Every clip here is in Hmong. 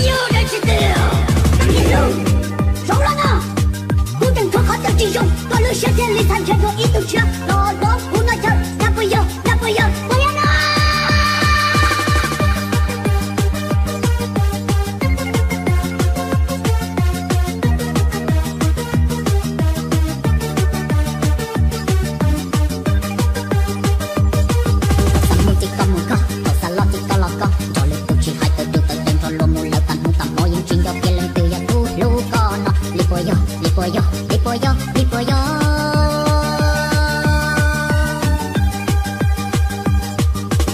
Yog dab tsi tiag? Zoo los no, kuv tseem tshuav qhov twg tsis zoo, koj lub siab thiaj li txhaj nrhiav dua ib tug tshiab los dob kuv noj chaw, yog puas yog, yog puas yog, puas yog no? Thaum xav mus ces koj mus koj, thaum xav los ces koj los koj, nrog lwm tus tsis hais tawm tus tawm tes nrog luag mus lawm tag hnub tag hmo yeej tsis nco kiag leej twg yog tus hlub koj no. Li puas yog, li puas yog, li puas yog, li puas yog?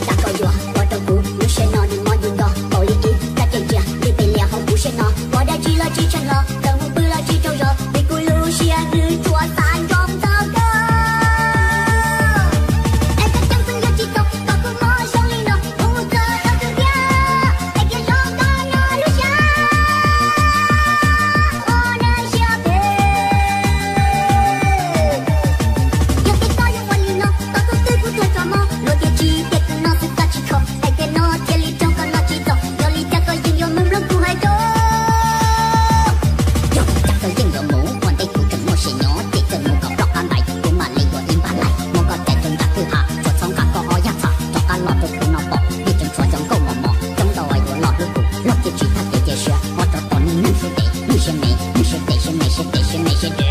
Cas koj yuav ua rau kuv lub siab no nws mob yus nco npaum li ib kab cej ntsia li pes lias hauv kuv siab no. Ua dab tsi los tsis tshee hlo, txawm mus pw los tsis tsaug zog, vim kuv lub siab nws tsuas xav nco txog koj. Es koj ceeb xwb yuav tsis tau kom kuv mob zoo li no, kuv txog rau tus tiag, es kiag zoo koj no lub siab. Ua dab tsi phem. Yog tias koj yuav ua li no, tau tus twg kuv tuag tso mob, luag tias tsis tiag tus no xwb koj tsis kho, hais tias no thiaj li raug koj no tsis txaus, yog li cas koj yeej yuav mus mloog kuv hais rau. Yog li cas koj yeej yuav mus, ua ntej kuv tseem muaj sia nyob, ces txawm mus kom ploj qab ntais, kuv mam li yuav ib npab laim, muab koj cais rau nram kwj ha, tsuas txhob nqa koj ob yag txham rov qab los rau kuv no pom, vim tseem tshuav cov nkauj mos mos coob ntau yuav los hlub kuv, luag twb tsis tag kev cia siab, ob tsov tom neeg neeg siab tes, neeg siab me, neeg siab tes, siab me siab tes, siab me siab tes.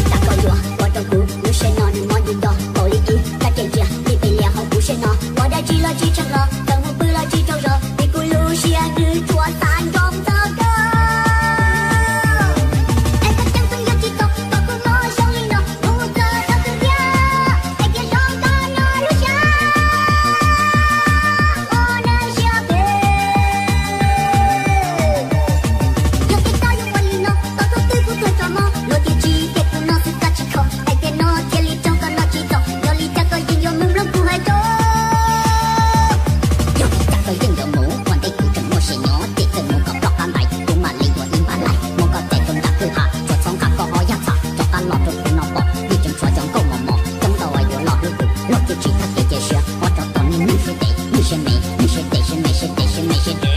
Cas koj yuav ua rau kuv lub siab no nws mob yus nco npaum li ib kab cej ntsia li pes lias hauv kuv siab no. Ua dab tsi los tsis tshee hlo, txawm mus pw los tsis tsaug zog, vim kuv lub siab nws tsuas xav nco txog koj. Es koj ceeb xwb yuav tsis tau kom kuv mob zoo li no, kuv txog rau tus tiag, es kiag zoo koj no lub siab. Ua dab tsi phem. Yog tias koj yuav ua li no, tau tus twg kuv tuag tso mob, luag tias tsis tiag tus no xwb koj tsis kho, hais tias no thiaj li raug koj no tsis txaus, yog li cas koj yeej yuav mus mloog kuv hais rau. Yog li cas koj yeej yuav mus, ua ntej kuv tseem muaj sia nyob, ces txawm mus kom ploj qab ntais, kuv mam li yuav ib npab laim, muab koj cais rau nram kwj ha, tsuas txhob nqa koj ob yag txham rov qab los rau kuv no pom, vim tseem tshuav cov nkauj mos mos coob ntau yuav los hlub kuv, luag twb tsis tag kev cia siab, ob tsov tom neeg neeg siab tes, neeg siab me, neeg siab tes, siab me siab tes, siab me siab tes.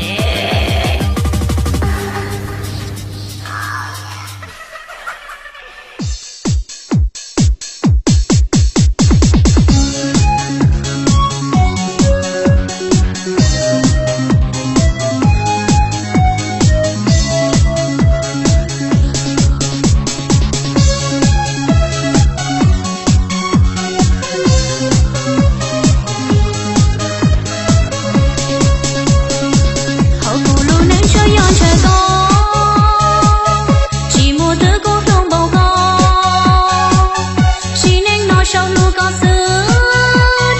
Hauv kuv lub neej tsuas yog ntshaw koj, tsis muaj twg kuv hlub npaum koj. Sim neej no sau hlub koj xwb,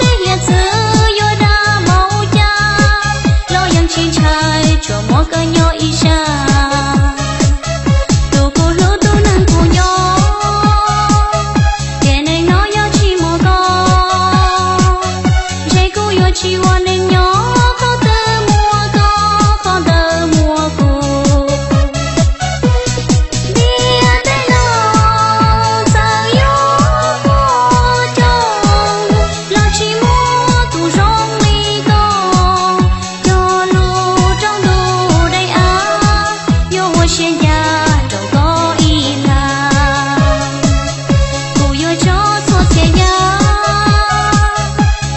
dej hiav txwv yuav dag npaum cas los yeej tsis ntshai, tsuas muaj koj nyob ib sab. Tus kuv hlub tus neeg kuv nyob, tiam neej no yog tsis muaj koj, ntshe kuv yuav tsis ua neej nyob. Qhov twg muaj koj, qhov ntawd muaj kuv. Ntiaj teb no txawm yuav muaj coob los tsis muaj tus zoo li koj. Cog lus rau ntuj daim av, yuav ua siab ncaj rau koj ib plag. Kuv yuav tso txhua txhia yam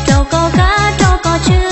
rau koj kav rau koj tswj.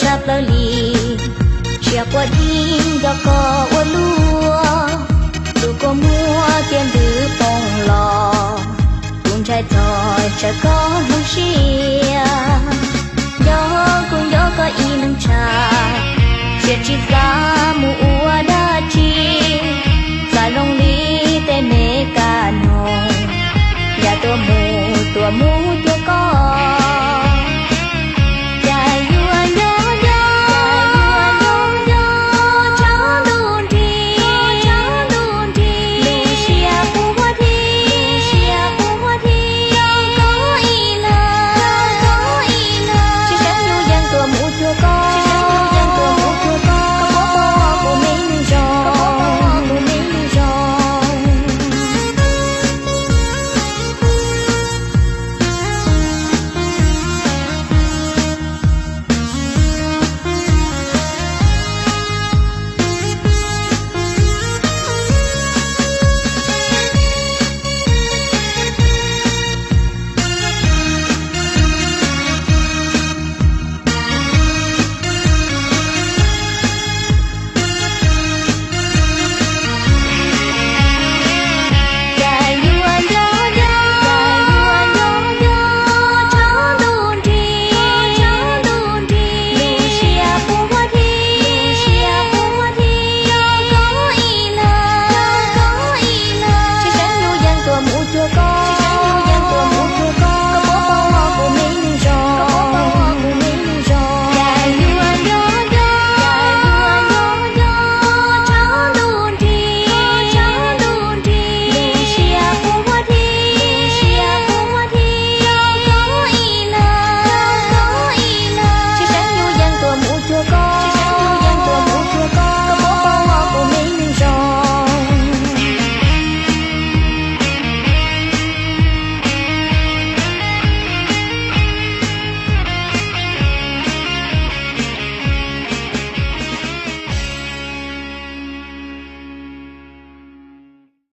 tshaj plaws li, siab quaj dib nco koj ua luaj, tus kua muag cia ntws poob los, kuv ntshai txog tsam koj hloov siab. Nco kuv nco koj ib leeg tshaj, siab tsis xav mus ua dab tsi, xav zoo li tej me kab noog, yam tuaj mus tuaj mus